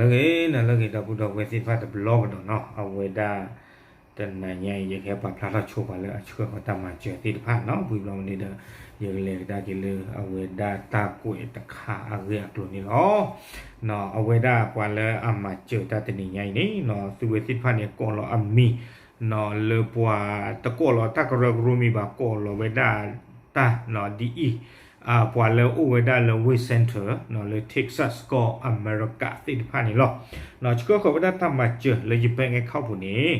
လၢဂ့ၤ နၤလၢဂ့ၤ ဒီပုၢ်ဒီဝဲၢ်သ့ၣ်တဖၣ်တဘျီကဒီးနီၤ, အဝဲဒၣ် တနၤညါအံၤ ယကဟဲပာ်ဖျါထီၣ်ဆိပာ်လၢအဆှၢဃီၤတၢ်မၤစၢၤသ့ၣ်တဖၣ်နီၤ, ဝံၤဘျီန့ၣ်ဒီး ယကလဲၤကဒါက့ၤလၢအဝဲဒၣ်တၢ်ကွဲးတခါအဂ့ၢ်အကျိၤန့ၣ်လီၤ. အဝဲဒၣ်ပှၤလၢအမၤစၢၤတၢ်တနံၤညါအံၤန့ၣ် သုဝဲသ့ၣ်တဖၣ်န့ၣ် ကိးလီၤအမံၤ လၢပှၤတကိးလီၤတၢ်ကရၢကရိမံၤဘၣ် ကိးလီၤဝဲဒၣ်တၢ်ဒ်အံၤ, ပှၤလၢအိၣ်ဝဲဒၣ်လၢ Wade Center လၢ Texas ကီၢ်အမဲရကၤ သ့ၣ်တဖၣ်န့ၣ်လီၤ. ဆှၢဃီၤဝဲဒၣ်တၢ်မၤစၢၤလၢယ bank account ပူၤန့ၣ်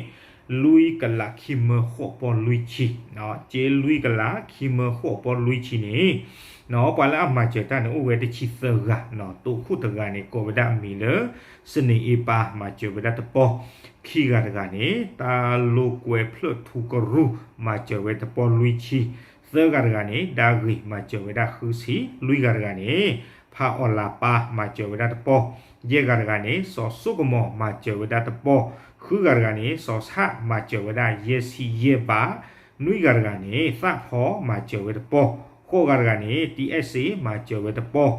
လွံၢ်ကလးခံမၢဃိးပီၢ်လွံၢ်ဆံ, က့လွံၢ်ကလးခံမၢဃိးပီၢ်လွံၢ်ဆံန့ၣ် ပှၤလၢအမၤစၢၤတၢ်န့ၣ် အိၣ်ဝဲတဆံသၢဂၤ, တိခိၣ်တဂၤန့ၣ် ကိးဝဲဒၣ်အမံၤလၢ စန့ၤအ့ပၢ် မၤစၢၤဝဲဒၣ်တပီၢ်, ခံဂၤတဂၤန့ၣ် တၢ်လိာ်ကွဲဖျၢၣ်ထူကရူၢ် မၤစၢၤဝဲတပီၢ်လွံၢ်ဆံ, သၢဂၤတဂၤန့ၣ် ဒၣ်ဂ့ၤ မၤစၢၤဝဲဒၣ်ဃုဆံ, လွံၢ်ဂၤတဂၤန့ၣ် ဖးအီၣ်လၤပၢ် မၤစၢၤဝဲဒၣ်တပီၢ်, ယဲၢ်ဂၤတဂၤန့ၣ် စီၤစိကမီၤ မၤစၢၤဝဲဒၣ်တပီၢ်, ဃုဂၤတဂၤန့ၣ် စီၤဆၣ် မၤစၢၤဝဲဒၣ်ယဲၢ်ဆံယဲၢ်ဘး, နွံဂၤတဂၤန့ၣ် သၣ်ဖီ မၤစၢၤဝဲတပီၢ်, ဃိးဂၤတဂၤန့ၣ် တံအဲၣ်စ့ မၤစၢၤဝဲတပီၢ်,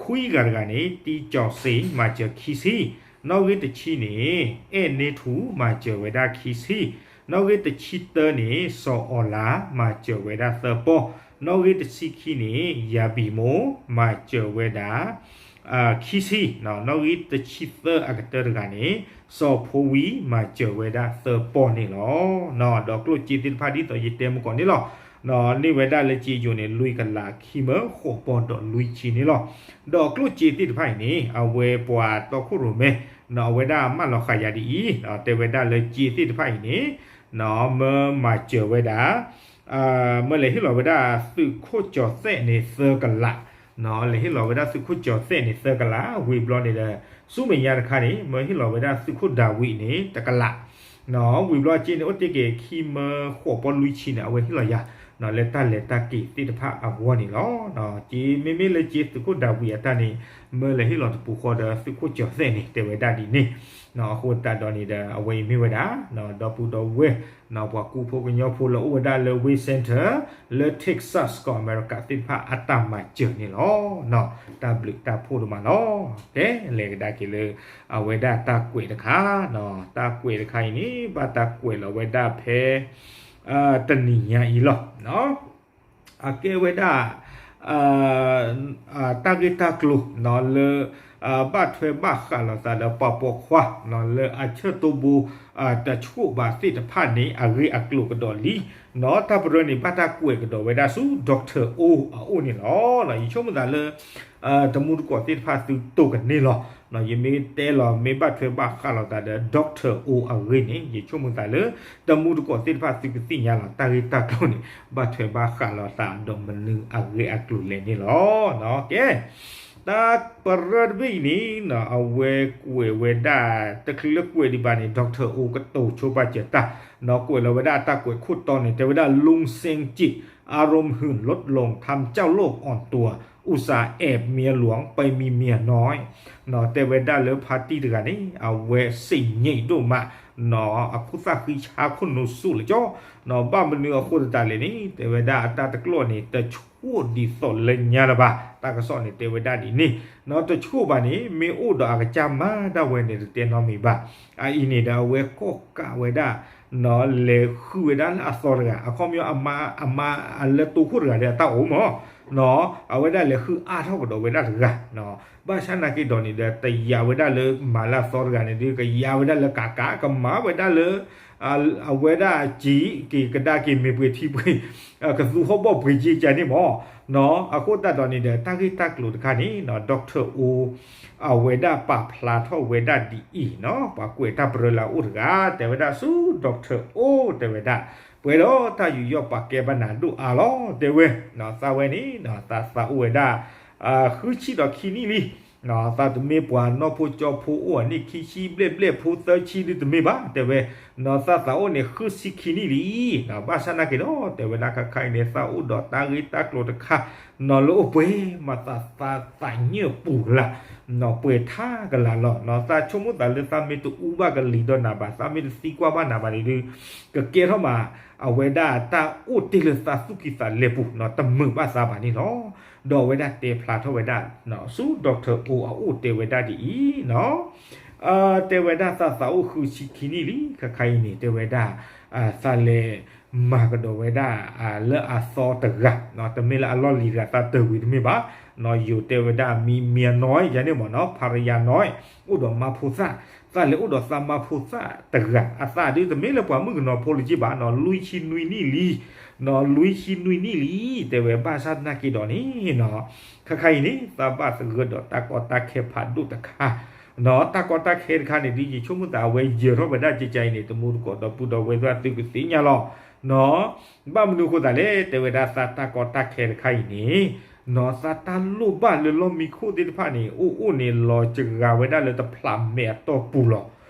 ခွံဂၤတဂၤန့ၣ် တံကၠီၤစ့ မၤစၢၤခံဆံ, နီၣ်ဂံၢ်တဆံန့ၣ် အဲၣ်န့ထူ မၤစၢၤဝဲဒၣ်ခံဆံ, နီၣ်ဂံၢ်တဆံတၢန့ၣ် စီၤအီၣ်လၤ မၤစၢၤဝဲဒၣ်သၢပီၢ်, နီၣ်ဂံၢ်တဆံခံန့ၣ် ယၤဘံၣ်မိၢ် မၤစၢၤဝဲဒၣ် ခံဆံ, နီၣ်ဂံၢ်တဆံသၢအကတၢၢ်တဂၤန့ၣ် စီၤဖိဝံ မၤစၢၤဝဲဒၣ်သၢပီၢ်န့ၣ်လီၤ. ဒီးကျိၣ်စ့သ့ၣ်တဖၣ်ဒ်သိးယတဲမုၢ်ကီၢ်န့ၣ်လီၤ. န့ၢ်ဝဲဒၣ်လၢစ့ယိၤန့ၣ် လွံၢ်ကလးခံမၢဃိးပီၢ်ဒီးလွံၢ်ဆံန့ၣ်လီၤ. ဒီးကျိၣ်စ့သ့ၣ်တဖၣ်အံၤန့ၣ် အဝဲပှၤတီခိၣ်ရိၣ်မဲ အဝဲဒၣ်မၢလီၤဃာ်ယၤဒ်အံၤ, တဲဝဲဒၣ်လၢစ့သ့ၣ်တဖၣ်အံၤန့ၣ် မၢမၤစၢၤဝဲဒၣ် မၢလဲၤဟ့ၣ်လီၤဝဲဒၣ်သုးခိၣ်ကၠီၤသဲးန့ၣ်သၢကလး, လဲၤဟ့ၣ်လီၤဝဲဒၣ်သုးခိၣ်ကၠီၤသဲးန့ၣ်သၢကလး, ဝံၤဘျီန့ၣ်ဒီး ဆူမဲာ်ညါတခါန့ၣ် မၢဟ့ၣ်လီၤဝဲဒၣ်သုးခိၣ်ဒၤဝံးန့ၣ်တကလး, ဝံၤဘျီစ့န့ၣ် အိၣ်တ့ၢ်က့ၤခံမၢဃိးပီၢ်လွံၢ်ဆံန့ၣ် အဝဲဟ့ၣ်လီၤယၤ လၢတၢ်လဲၤတၢ်က့ၤသ့ၣ်တဖၣ်အဂီၢ်န့ၣ်လီၤ. က့မ့မ့ၢ်လၢက့သုးခိၣ်ဒၤဝံးအတၢ်န့ၣ် မၢလဲၤဟ့ၣ်လီၤတပူၤဃီဒီးသုးခိၣ်ကၠီၤသဲးန့ၣ် တဲဝဲဒၣ်ဒ်န့ၣ်, အဃိသတးဒီးန့ၣ်ဒီး အဝဲအံၤမ့ၢ်ဝဲဒၣ် ဒီပုၢ်ဒီဝဲၢ် ပှၤကူဖိကညီဖိလၢအိၣ်ဝဲဒၣ်လၢ Wade Center လၢ Texas ကီၢ်အမဲရကၤသ့ၣ်တဖၣ်အတၢ်မၤစၢၤန့ၣ်လီၤ. တၢ်ဘျုးတၢ်ဖှိၣ်ဒိၣ်မးလီၤ. ကဲ လဲၤကဒါက့ၤလၢ အဝဲဒၣ်တၢ်ကွဲးတခါ, တၢ်ကွဲးတခါအံၤန့ၣ် ဘၣ်တၢ်ကွဲးလီၤဝဲဒၣ်ဖဲ တနံၤညါအံၤလီၤ. အကဲဝဲဒၣ် တၢ်ဂ့ၢ်တၢ်ကျိၤလၢ ဘၣ်ထွဲဘၣ်ဃးလိာ်သးဒီးပှၤပိာ်ခွါ လၢအဆၢတိၢ်ဘိ တဆှိၣ်ဘၣ်သ့ၣ်တဖၣ်န့ၣ် အဂ့ၢ်အကျိၤကဒီးလံ. တၢ်ပရၢန့ၣ် ဘၣ်တၢ်ကွဲးကဒီးဝဲဒၣ်ဆူ Doctor O အအိၣ်န့ၣ်လီၤ. ယဆိကမိၣ်သးလၢ တမူတကိးသ့ၣ်တဖၣ်သုတိၢ်ကန့ၢ်လီၤ. ယမ့ၢ်တဲလီၤ မ့ၢ်ဘၣ်ထွဲဘၣ်ဃးလိာ်သးဒီး Doctor O အဂ့ၢ်န့ၣ် ယဆိကမိၣ်သးလၢ တမူတကိးသ့ၣ်တဖၣ်သုကသ့ၣ်ညါလီၤ တၢ်ဂ့ၢ်တၢ်ကျိၤန့ၣ် ဘၣ်ထွဲဘၣ်ဃးလိာ်သးဒီးမနုၤအဂ့ၢ်အကျိၤလဲၣ်န့ၣ်လီၤ. ကဲ တၢ်ပရၢတဘ့ၣ်အံၤန့ၣ် အဝဲကွဲးဝဲဒၣ် တချုးလၢကွဲးဒံးဘၣ်န့ၣ် Doctor O ကတိၤဆိပာ်စၢၤတၢ် ကွဲးလီၤဝဲဒၣ်အတၢ်ကွဲးခိၣ်တီန့ၣ် တဲဝဲဒၣ် ลุงเซ็งจิต อารมณ์หื่นลดลง ทำเจ้าโลกอ่อนตัว อุตส่าห์แอบเมียหลวงไปมีเมียน้อย တဲဝဲဒၣ်လၢဖါတံၢ်တဂၤန့ၣ် အဝဲစ့ၣ်ညံးဒိၣ်မး အခိၣ်သၣ်ဃံဆါခိၣ်နူာ်ဆူၣ်လၢကၠီ ဘၣ်မနုၤအဃိသတးလဲၣ်န့ၣ် တဲဝဲဒၣ်အတၢ်တကျိာ်န့ၣ် တဆှိၣ်ဒ်သိးလၢညါလၢၤဘၣ် တၢ်ကစီၣ်န့ၣ်တဲဝဲဒၣ်ဒ်န့ၣ် တဆှိၣ်ဘၣ်န့ၣ် မ့ၢ်အိၣ်ဒီးအကစၢ်မၤဒၣ်ဝဲန့ၣ် တတဲနီတမံၤဘၣ်. အအံၤန့ၣ်ဒီးအဝဲကိးကးဝဲဒၣ် လဲၤဃုဝဲဒၣ်လၢအသီတဂၤ အခီပညီ အမါ အမါလၢတိခိၣ်တဂၤဒီးအတၢ်အိၣ်မး အဝဲဒၣ်လဲၤဃုအါထီၣ်ကဒီးဝဲဒၣ်တဂၤ ဘၣ်ဆၣ်နာ်က့ဒီးန့ၣ်ဒီး တယာ်ဝဲဒၣ်လၢမၤလၢအသီတဂၤန့ၣ်ဒီး ကယာ်ဝဲဒၣ်လၢကးကး ကမၤဝဲဒၣ်လၢ အဝဲဒၣ်စံးက့ၤကဒါက့ၤမ့ၢ်ပှ့ၤထံပှ့ၤ ကသူဟီၣ်ဘီၣ်ပှ့ၤက့ၤကန့ၣ်မး အဃိသတးဒီးန့ၣ်ဒီး တၢ်ဂ့ၢ်တၢ်ကျိၤတခါန့ၣ် Doctor O အဝဲဒၣ်ပာ်ဖျါထီၣ်ဝဲဒၣ်ဒ်အံၤနီၤ ပှၤကွဲးတၢ်ပရၢလၢအအိၣ်တဂၤ တဲဝဲဒၣ်ဆူ Doctor O တဲဝဲဒၣ် ပှဲၤဒီးတၢ်ယူးယီၣ်ပာ်ကဲဘၣ်နၤဒိၣ်အါလီၤ တဲဝဲ သးဝဲန့ၣ် သးသးအိၣ်ဝဲဒၣ် ဃုဆံဒီးခံနံၣ်လံ သးတမ့ၢ်ပှၤနီၢ်ဖိကၠီဖိအိၣ်အနံၣ်ခံဆံဘျဲၣ်ဘျဲၣ်ဖိသၢဆံဒုတမ့ၢ်ဘၣ် တဲဝဲ သးသးအိၣ်န့ၣ် ဃုဆံခံနံၣ်လံ ဘၣ်ဆၣ်နာ်က့ဒီး တဲဝဲဒၣ်ခါခါအံၤန့ၣ် သးအိၣ်ဒီးတၢ်ဂ့ၢ်တၢ်ကျိၤတခါ နီၤလၢအိၣ်ပှဲၤမးသးသးသးညၢၣ်ပူၤကလာ် နီၤပှဲၤထါကလာ်လီၤ နီၤသးဆိကမိၣ်သးလၢသးမ့ၢ်တအူဘၣ်ကလံၤဒီးနၤဘၣ် သးမ့ၢ်တသံကွၢ်ဘၣ်နၤဘၣ်န့ၣ်ဒုး ကကဲထီၣ်မး အဝဲဒၣ်တၢ်အိၣ်တ့ၢ်လၢသးသူၣ်ကံၢ်သးလဲပူၤ နီၤတမုာ်ဘၣ်သးဘၣ်န့ၣ်လီၤ ဒီးအဝဲဒၣ်တဲဖျါထီၣ်ဝဲဒၣ် ဆူ Doctor O အအိၣ်တဲဝဲဒၣ်ဒ်အံၤနီၤ တဲဝဲဒၣ်သးသးအိၣ်ဃုဆံခံနံၣ်လံ ခါခါအံၤန့ၣ် တဲဝဲဒၣ် သးလဲၤမၤကဒီးဝဲဒၣ် လၢအသီတဂၤ တမ့ၢ်လၢအလီၢ်လံၤတဂၤ သးတၢၢ်ဝံၤတမ့ၢ်ဘၣ် နီၢ်ယိၤတဲဝဲဒၣ် မံမံနီၢ် ယၤန့ၣ်မ့ၢ်နီၢ် ဖါရယၤနီၢ် အိၣ်ဒီးမါဖိသၣ် သးလဲၤအိၣ်ဒီးသးမါဖိသၣ်တဂၤ အသးဒုးတမ့ၢ်လၢပှၤမုၣ်ကနီၤဖိလၢၤက့ဘၣ်နီၢ် လွံၢ်ဆံနွံနံၣ်လံ နီၢ် လွံၢ်ဆံနွံနံၣ်လံ တဲဝဲဘၣ်ဆၣ်သနာ်က့ဒီးန့ၣ်နီၢ် ခါခါအံၤန့ၣ် သးဘၣ်သဂၢၢ်ဒီးတၢ်ကီတၢ်ခဲဖးဒိၣ်တခါ နီၢ် တၢ်ကီတၢ်ခဲတခါန့ၣ် ဒ်ယဆိကမိၣ်သးအဝဲယၢၤထီၣ်ဝဲဒၣ်ကကါအံၤန့ၣ် တမူတကိးဒီပုၢ်ဒီဝဲၢ်သ့ၣ်သုကသ့ၣ်ညါလီၤ နီၢ် ဘၣ်မနုၤအဃိသတးလဲၣ် တဲဝဲဒၣ်သးတၢ်ကီတၢ်ခဲတခါအံၤန့ၣ် နီၢ် သးတၢ်လိၣ်ဘၣ်လၢလီၢ်မံခိၣ်သ့ၣ်တဖၣ်န့ၣ် အိၣ်အိၣ်န့ၣ် လီၤစှၤဝဲဒၣ်လၢတဖျးမဲာ်အတီၢ်ပူၤလီၤ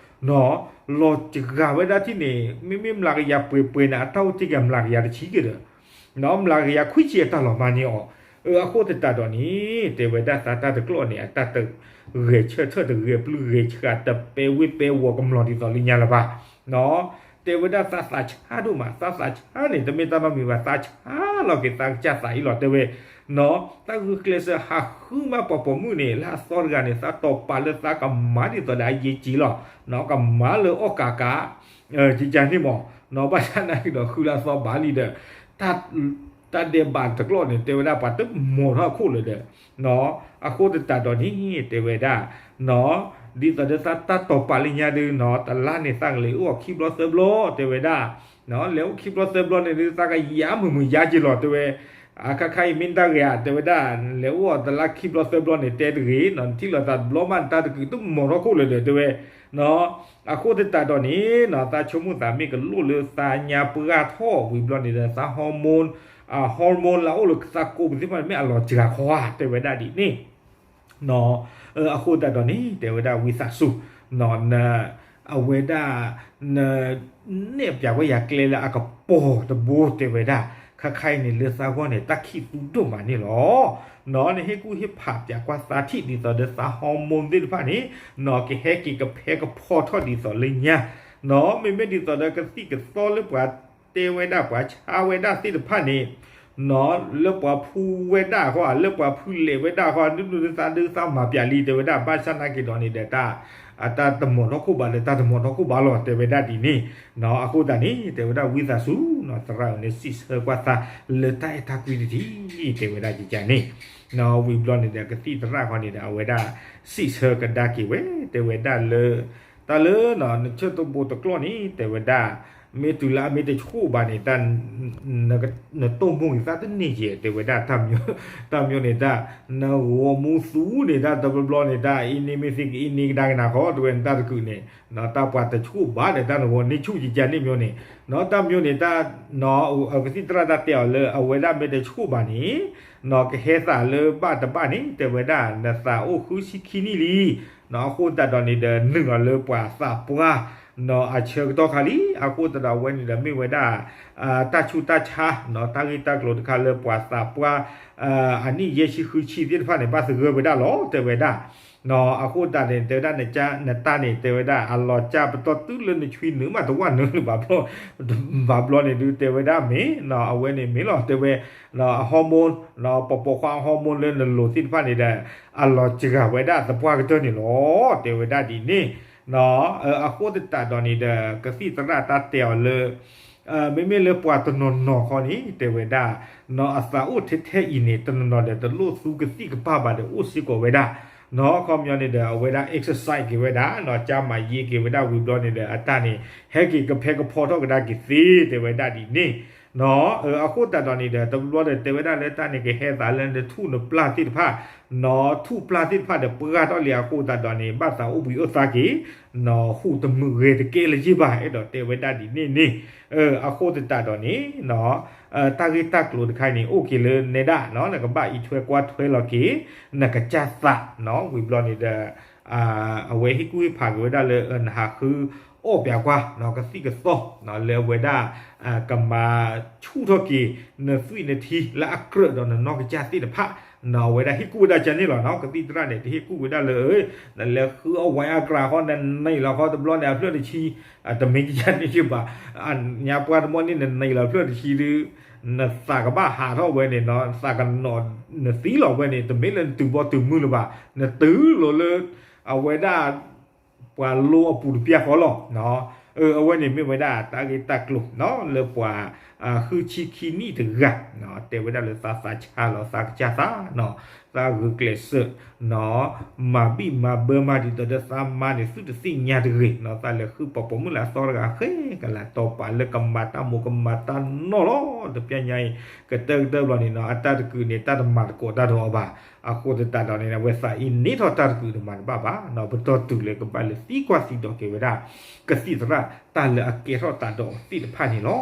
နီၢ် လီၤစှၤဝဲဒၣ်ထံၣ်န့ၣ် မ့မ့ၢ်မျးကယၤပှဲၤပှဲၤန့ၣ် အတၢ်အိၣ်တ့ၢ်က့ၤမျးကယၤတဆံက့ၤဒီး နီၢ် မျးကယၤခွံဆံအတၢ်လီၤမၢ်န့ၢ်အီၤ အဃိသတးဒီးန့ၣ် တဲဝဲဒၣ်သးတၢ်တကျိာ်န့ၣ် အတၢ်တဂဲၤဆၢထၢၣ် တဂဲၤပျုၢ်ဂဲၤဆှး တပဲဝ့ၢ်ပဲဝီၤကမျီၤဒ်သိးလၢညါလၢၤဘၣ် နီၢ် တဲဝဲဒၣ်သးသးဆါဒိၣ်မး သးသးဆါန့ၣ် တမ့ၢ်တၢ်နီတမံၤဘၣ် သးဆါလီၤက့ၤသးကစၢ်သးအံၤလီၤ တဲဝဲ နီၢ် တၢ်ဂုာ်ကျဲးစၢးဟးဃုမးပှၤပိာ်မုၣ်န့ၣ် လၢအသီတဂၤန့ၣ် သးတီၢ်ပာ်လၢသးကမၤဒ်သိးဒီးအယံာ်ကံလီၤ နီၢ် ကမၤလၢအီၣ်ကးကး ကကါန့ၣ်မ့ၢ် နီၢ် ဘၣ်ဆၣ်သနာ်က့ဒီးဃုလၢအသီဘၣ်လံဒီး တၢ်ဒဲးဘးတကျိာ်န့ၣ် တဲဝဲဒၣ်ပှၤတမီၤထီၣ်အခိၣ်လၢၤဒီး နီၢ် အဃိသတးဒီးန့ၣ် တဲဝဲဒၣ် နီၢ် ဒ်သိးဒီးသးတၢ်တီၢ်ပာ်လၢညါဒုး နီၢ် တလါန့ၣ် သးကလဲၤအိၣ်အခံဘျီသၢဘျီ တဲဝဲဒၣ် နီၢ် လဲၤအိၣ်ခံဘျီသၢဘျီန့ၣ်ဒုး သးကယါမုာ်မုာ်ယါက့ၤလီၤ တဲဝဲ အခါခါအံၤမ့ၢ်တၢ်ဂ့ၤဧါ တဲဝဲဒၣ် လဲၤအိၣ်အီၤတလါခံဘျီသၢဘျီန့ၣ် တဲတဂ့ၤ နီၢ် ထံၣ်လီၤသးတဘျီမး တၢ်တကုာ်တမီၤထီၣ်ခိၣ်လၢၤဒီး တဲဝဲ နီၢ် အဃိသတးဒီးန့ၣ် နီၢ် သးဆိကမိၣ်သးမ့ၢ်ကလိၣ်လၢသးညါပှၢ်ထီၣ်ဝံၤဘျီန့ၣ်ဒီး သး hormone အ hormone လၢအအိၣ်လၢသးကိးပူၤသ့ၣ်တဖၣ်န့ၣ် မ့ၢ်အလီၤစှၤခီဧါ တဲဝဲဒၣ်ဒ်န့ၣ် နီၢ် အဃိသတးဒီးန့ၣ် တဲဝဲဒၣ်ဝံသးစူၤ နီၢ် အဝဲဒၣ် နနဲၣ်ပၠးဝဲယၤကျဲလၢအကပီၤတဘိ တဲဝဲဒၣ် ခါခါအံၤန့ၣ် လၢသးဂီၢ်န့ၣ် တၢ်ခံးသူဒိၣ်မးန့ၣ်လီၤ နီၢ် နဟ့ၣ်ကူၣ်ဟ့ၣ်ဖးပၠးကွၢ်သးထံၣ်ဒ်သိးဒီးသး hormone သ့ၣ်တဖၣ်န့ၣ် နီၢ် ကဟဲက့ၤကဖဲကဖီထီၣ်ဒ်သိးလၢညါ နီၢ် မ့မ့ၢ်ဒ်သိးဒီးကသံၣ်ကသီလၢပှၤတဲဝဲဒၣ်ပှၤဆါဝဲဒၣ်သ့ၣ်တဖၣ်န့ၣ် နီၢ် လၢပှၤဖှူဝဲဒၣ်ဃီ လၢပှၤဖှူလဲၤဝဲဒၣ်ဃီ ဒုးဒုးသးဒုးသးမၤပၠးလံ တဲဝဲဒၣ် ဘၣ်ဆၣ်သနာ်က့ဒီးန့ၣ်ဒီး တၢ် အတၢ်တမီၤထီၣ်ခိၣ်ဘၣ်ဒီး တၢ်တမီၤထီၣ်ခိၣ်ဘၣ်လီၤ တဲဝဲဒၣ်ဒ်န့ၣ် နီၢ် အဃိသတးန့ၣ် တဲဝဲဒၣ်ဝံသးစူၤ နီၢ် သရၣ်န့ၣ် စံးဆၢကွၢ်သးလၢတၢ်အဲၣ်တၢ်ကွံတထံၣ် တဲဝဲဒၣ်ကကါန့ၣ် နီၢ် ဝံၤဘျီန့ၣ်ဒီး ကသံၣ်သရၣ်ဃီန့ၣ်ဒီး အဝဲဒၣ်စံးဆၢကဒါက့ၤဝဲ တဲဝဲဒၣ်လၢ တၢ်လၢ နီၢ် နဆၢတဘိတကျိာ်န့ၣ် တဲဝဲဒၣ် မ့ၢ်တုၤလၢအမ့ၢ်တဆှိၣ်ဘၣ်န့ၣ် တၢ် နတိၢ်မိၣ်ဂ့ၤသးတန့ၢ်ကဲ တဲဝဲဒၣ် တၢ်မၠိ တၢ်မၠိန့ၣ်တၢ် နဂီၤမူသူန့ၣ်တၢ်တဘျီဘျီန့ၣ် တၢ်အံၤန့ၣ်မ့ၢ်သ့ကအံၤန့ၣ်ကဒါကနၤဃီ တဲဝဲန့ၣ် တၢ်တကုာ်န့ၣ် နီၢ် တၢ်ပှၤတဆှိၣ်ဘၣ်ဒီး တၢ်နဂီၤန့ၢ်ဆူၣ်ကကါန့ၣ်မၠိန့ၣ် နီၢ် တၢ်မၠိန့ၣ်တၢ် နီၢ် ကသံၣ်သရၣ်တၢ်တဲအီၤလၢ အဝဲဒၣ်မ့ၢ်တဆှိၣ်ဘၣ်န့ၣ် နီၢ် ကဟဲသးလၢဘၣ်တဘၣ်န့ၣ် တဲဝဲဒၣ် နသးအိၣ်ဃုဆံခံနံၣ်လံ နီၢ် အဃိသတးဒီးန့ၣ်ဒီး နုာ်လီၤလၢပှၤသးပှၢ် နီၢ် အဆၢကတီၢ်ခါလံ အဃိသတးဒီးအဝဲန့ၣ်ဒီးမ့ၢ်ဝဲဒၣ် တၢ်ဆူးတၢ်ဆါ နီၢ် တၢ်ဂ့ၢ်တၢ်ကျိၤတခါလၢပှၤသးပှၢ် အနံၣ်ယဲၢ်ဆံဃုဆံသ့ၣ်တဖၣ်န့ၣ် ဘၣ်သဂၢၢ်ဝဲဒၣ်လီၤ တဲဝဲဒၣ် နီၢ် အဃိသတးန့ၣ် တဲဝဲဒၣ် နတၢ်န့ၣ် တဲဝဲဒၣ် အလီၤစၢ်ပတီၢ်တုၤလၢနဆွံနုာ်မးတဝၢ်နုာ်လၢၤဘၣ်ဘျီ ဘၣ်ဘျီန့ၣ်ဒုး တဲဝဲဒၣ်မ့ၢ် နီၢ် အဝဲန့ၣ်မ့ၢ်လီၤ တဲဝဲ နီၢ် အ hormone နီၢ် ပပိာ်ခွါ hormone လၢနလိၤသ့ၣ်တဖၣ်န့ၣ်ဒီး အလီၤစှၤဝဲဒၣ်သပှၢ်ကတၢၢ်န့ၣ်လီၤ တဲဝဲဒၣ်ဒ်န့ၣ် နီၢ် အဃိသတးဒီးန့ၣ်ဒီး ကသံၣ်သရၣ်တၢ်တဲအီၤလၢ မ့မ့ၢ်လၢပှၤတနီၤနီၤဃီန့ၣ် တဲဝဲဒၣ် နီၢ် အသးအိၣ်ထဲထဲအံၤန့ၣ် တနီၤနီၤဒီးတလိၣ်သူကသံၣ်ကပၢ်ဘၣ်ဒီးအိၣ်စ့ၢ်ကီးဝဲဒၣ် နီၢ် ခီပညီန့ၣ်ဒီး အဝဲဒၣ် exercise က့ၤဝဲဒၣ် နီၢ် ကၢ်မၤယ့က့ၤဝဲဒၣ်ဝံၤဘျီန့ၣ်ဒီး အတၢ်န့ၣ် ဟဲက့ၤကဖဲကဖီထီၣ်ကဒါက့ၤသ့ တဲဝဲဒၣ်ဒ်န့ၣ် နီၢ် အဃိသတးဒီးန့ၣ်ဒီး တဘျီဒီးတဲဝဲဒၣ်လၢတၢ်န့ၣ် ကဟဲသးလၢနထူၣ်နပျၢ်သ့ၣ်တဖၣ် နီၢ် ထူၣ်ပျၢ်သ့ၣ်တဖၣ်ဒီးပှၢ်ထီၣ်လံအဃိသတးဒီးန့ၣ် ဘၣ်သးအိၣ်ဘှံးအိၣ်သါက့ၤ နီၢ် ဟူးတမုာ်ဂဲၤတကဲလၢၤဘၣ် အဲၣ်ဒိးတဲဝဲဒၣ်ဒ်န့ၣ်န့ၣ် အဃိသတးဒီးန့ၣ် နီၢ် တၢ်ဂ့ၢ်တၢ်ကျိၤတခါအံၤန့ၣ် အိၣ်က့ၤလၢနဲဒၣ် နီၢ် နကဘၣ်အံးထွဲကွၢ်ထွဲလီၤက့ၤ နကစၢ်သး နီၢ် ဝံၤဘျီန့ၣ်ဒီး အဝဲဟ့ၣ်ကူၣ်ဟ့ၣ်ဖးက့ၤဝဲဒၣ်လၢ နဟးဃုအီၣ်ပၠးကွၢ် နီၢ် ကသံၣ်ကသီ နီၢ် လၢအဝဲဒၣ် ကမၤဆူၣ်ထီၣ်က့ၤ နသွံၣ်နထံလၢအကြၢးဒီးနနီၢ်ကစၢ်သ့ၣ်တဖၣ် နီၢ် အဝဲဒၣ်ဟ့ၣ်ကူၣ်ဝဲဒၣ်ကန့ၣ်လီၤ နီၢ် ကသံၣ်သရၣ်န့ၣ် တဟ့ၣ်ကူၣ်ဝဲဒၣ်လၢ နလဲၤဃုအီၣ် Viagra ဃီ နနံၤလီၤဃီတဘျီန့ၣ် အဖျၢၣ်တဆံ တမ့ၢ်ကန့ၣ်ဘၣ် ညါပှၢ်တမီၢ်န့ၣ် နနံၤလီၤဖျၢၣ်တဆံဒုး နသးကဘၣ်ဟးထီၣ်ဝဲန့ၣ် နီၢ် သးကနီၤနသံလီၤဝဲန့ၣ် တမ့ၢ်လၢနတုၤဘီတုၤမုၢ်လၢၤဘၣ် နတုၤလီၤလၢ အဝဲဒၣ် ပှၤလိအပူၤတပျၢ်ဃီလီၤ. အဝဲန့ၣ်မ့ၢ်ဝဲဒၣ်တၢ်ဂ့ၢ်တၢ်ကျိၤ လၢပှၤဃုဆံခံနံၣ်တဂၤ တဲဝဲဒၣ်လၢသးသးဆါလီၤသးကစၢ်သးနီၤ, သးဂုာ်ကျဲးစၢး မၤဘံၣ်မၤဘၢမးဒ်သိးဒီးသးမါန့ၣ် သုတသ့ၣ်ညါတဂ့ၤနီၤ, သးလဲၤဃုပိာ်ပိာ်မုၣ်လၢအသီတဂၤဃဲကလး တီၤပာ်လၢကမၤတၢ်မိၢ်ကမၤတၢ်နီၢ်လီၤ. တပျၢ်ညါအံၤ ကတၢၢ်ကတၢၢ်ဘျီန့ၣ်နီၤ အတၢ်တကုာ်န့ၣ် တၢ်တမၤသကိးတၢ်ဒီးအီၤဘၣ်. အဃိသတးဒီးန့ၣ် အဝဲသးအံၤန့ၣ်ထီၣ်တၢ်တကုာ်တမၤတဘၣ်ဘၣ်နီၤ, ပတီၢ်တုၤလၢကဘၣ်လဲၤသံကွၢ်သံဒိးက့ၤဝဲဒၣ် ကသံၣ်သရၣ်တၢ်လၢအကဲထီၣ်သးဒီးအီၤသ့ၣ်တဖၣ်န့ၣ်လီ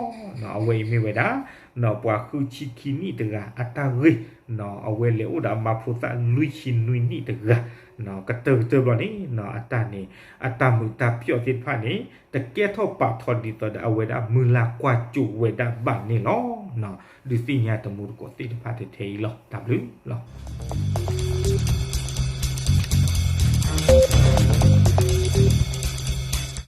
ၤ. အဝဲအံၤမ့ၢ်ဝဲဒၣ် ပှၤဃုဆံခံနံၣ်တဂၤအတၢ်ဂ့ၢ် အဝဲလဲၤအိၣ်ဒီးအမါဖိသၣ်လွံၢ်ဆံနွံနံၣ်တဂၤ ကတၢၢ်ကတၢၢ်ဘျီန့ၣ် အတၢ်န့ၣ် အတၢ်မုာ်တၢ်ပျီၣ်သ့ၣ်တဖၣ်န့ၣ် တကဲထီၣ်ပာ်ထီၣ်ဒ်သိးဒီးအဝဲဒၣ်မုၢ်လၢ်ကွၢ်စိဝဲဒၣ်ဘၣ်န့ၣ်လီၤ. ဒုးသ့ၣ်ညါတမူတကိးသ့ၣ်တဖၣ်ထဲထဲအံၤလီၤ. တၢ်ဘျုးလီၤ.